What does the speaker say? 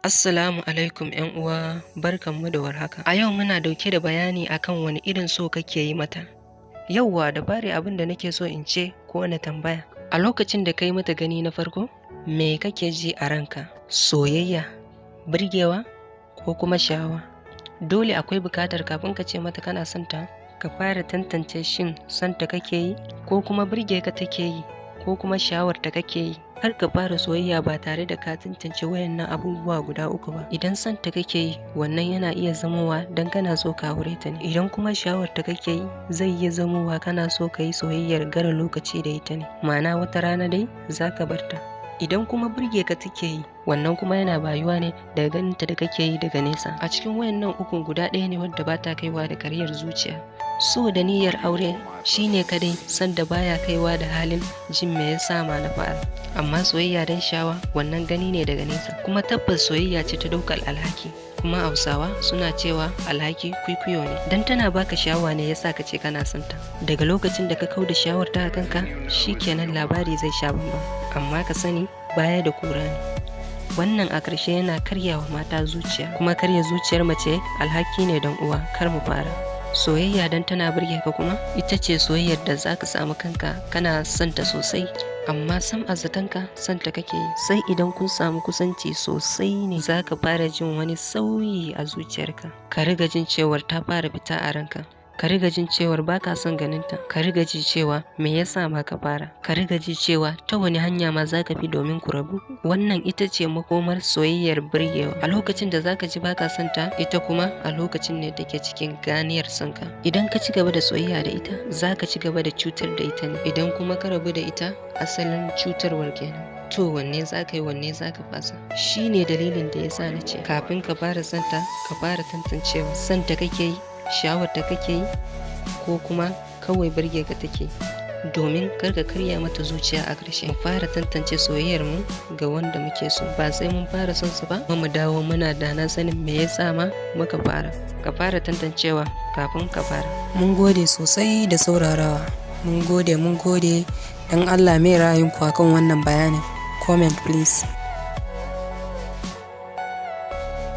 Assalamu alaikum ‘yan uwa, barkanmu da warhaka. A yau muna dauke da bayani akan wani irin so kake yi mata. Yauwa, da fari abin da nake so in ce ko na tambaya. A lokacin da ka yi mata gani na farko, me kake ji a ranka? Soyayya, burgewa ko kuma sha'awa? Dole akwai buƙatar kafin ka ce mata kana son ta, ka fara tantance shin son ta kake yi ko kuma burge ka take yi ko kuma sha'awar ta kake yi. Kar ka fara soyayya ba tare da ka tantance wayannan abubuwa guda uku ba. Idan son ta kake yi, wannan yana iya zamowa don kana so ka aure ta ne. Idan kuma sha'awar ta kake yi, zai iya zamowa kana so ka yi soyayyar gara lokaci da ita ne. Ma'ana, wata rana dai za ka bar ta. Idan kuma burge ka take yi, wannan kuma yana bayuwa ne daga ganinta da kake yi daga nesa. A cikin wayannan ukun, guda ɗaya ne wadda ba ta kaiwa da karyar zuciya. So da niyyar aure shine kadai son da baya kaiwa da halin jin me yasa ma na fara. Amma soyayya don sha'awa, wannan gani ne daga nesa. Kuma tabbas soyayya ce ta ɗaukar alhaki. Kuma Hausawa suna cewa alhaki kwikwiyo ne. Dan tana baka sha'awa ne yasa ka ce kana son ta. Daga lokacin da ka kau da sha'awar ta a kanka, shikenan, labari zai sha bamban. Amma ka sani, baya da kura ne. Wannan a ƙarshe yana karyawa mata zuciya. Kuma karya zuciyar mace alhaki ne don uwa, kar mu fara. Soyayya don tana burge ka kuma ita ce soyayyar da za ka samu kanka kana son ta sosai, amma sam a zatonka son ta kake yi. Sai idan kun samu kusanci sosai ne za ka fara jin wani sauyi a zuciyarka. Ka riga jin cewar ta fara fita a ranka. Ka riga jin cewar ba ka son ganinta. Ka riga ji cewa me yasa ma ka fara. Ka riga ji cewa ta wani hanya ma za ka bi domin ku rabu. Wannan ita ce makomar soyayyar burgewa. A lokacin da za ka ji ba ka son ta, ita kuma a lokacin ne take cikin ganiyar son ka. Idan ka ci gaba da soyayya da ita, za ka ci gaba da cutar da ita ne. Idan kuma ka rabu da ita, asalin cutarwar kenan. To, wanne za ka yi, wanne za ka fasa? Shi ne dalilin da ya sa na ce kafin ka fara son ta, ka fara tantancewa son ta kake yi, sha'awar ta kake yi ko kuma kawai burge ka take, domin kar ka karya mata zuciya a ƙarshe. Mu fara tantance soyayyar mu ga wanda muke so, ba sai mun fara son su ba mu dawo muna da na sanin me yasa ma muka fara. Ka fara tantancewa kafin ka fara. Mun gode sosai da saurarawa. Mun gode, mun gode. Don Allah, me ra'ayinku akan wannan bayanin? Comment, please.